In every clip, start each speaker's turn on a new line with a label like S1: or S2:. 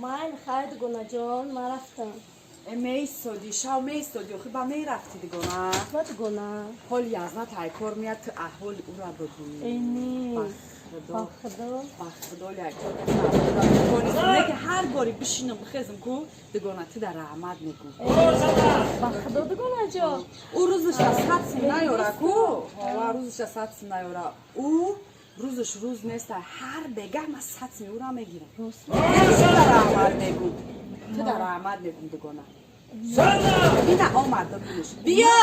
S1: Майли, хайр, дугонаҷон, ман рафтам.
S2: Э, меистоди, шав меистоди, охи ба мерафти, дигона.
S1: Ба, дугона.
S2: Ҳоли язна тайкор меяд, ту аҳволи ӯра бибинӣ.
S1: Эни.
S2: Ба худо.
S1: Ба худо.
S2: Ба худо, леки ҳар бори бишинам, бихезм ку, дигона, ту дар раҳмат мегӯ.
S1: Ба худо, дугонаҷон.
S2: Ӯ рӯзаша 100 сум наёра ку, ва рӯзаша 100 сум наёра, ӯ рӯзаш рӯз неста. Ҳар бегаҳ ман 100 суми ӯра мегирам. Ту дар раҳмат мегӯм, ту дар раҳмат мегӯм, дигона. Ина омад, бибиниш, биё.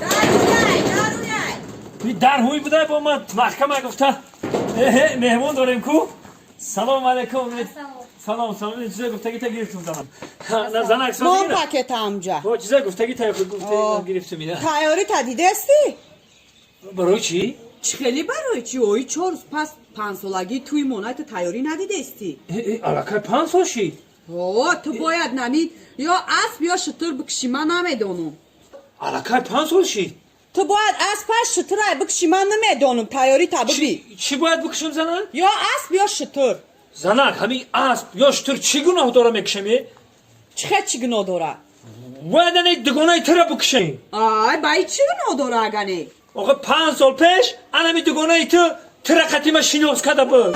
S2: Даруяй, даруяй.
S3: Дар ҳуй будай, бо ма маҳкама гуфта. Эҳе, меҳмон дорем ку. Салом алейкум. Салом, салом. Чиза гуфтагита гирифтум, занам. На, занак.
S4: Мон пакета амҷа.
S3: Бо чиза гуфтагита гирифтум ина.
S4: Тайёрӣ та дидестӣ?
S3: Барои чӣ?
S2: Чӣ хеле барои чӣ? Ои 4 рӯз пас панҷсолагии туи монай, ту тайёрӣ надидестӣ?
S3: Аллакай 5 сол шид.
S2: О, ту бояд намид ё асп ё шутур бикшӣ, ман намедонам.
S3: Аллакай 5 сол шид.
S4: Ту бояд аспаш шутурай бикшӣ, ман намедонам, тайёрӣ та биби.
S3: Чӣ бояд бикшам, занак?
S4: Ё асп, ё шутур.
S3: Занак, ҳамин асп ё шутур чӣ гуноҳ дора, мекушаме?
S4: Чӣ хел чӣ гуноҳ дора?
S3: Бояд ане дугонаи тура бикушем.
S2: Ай, ба и чӣ гуноҳ дора агане?
S3: Охе, 5 сол пеш анами дугонаи ту тура қатима шинос карда буд.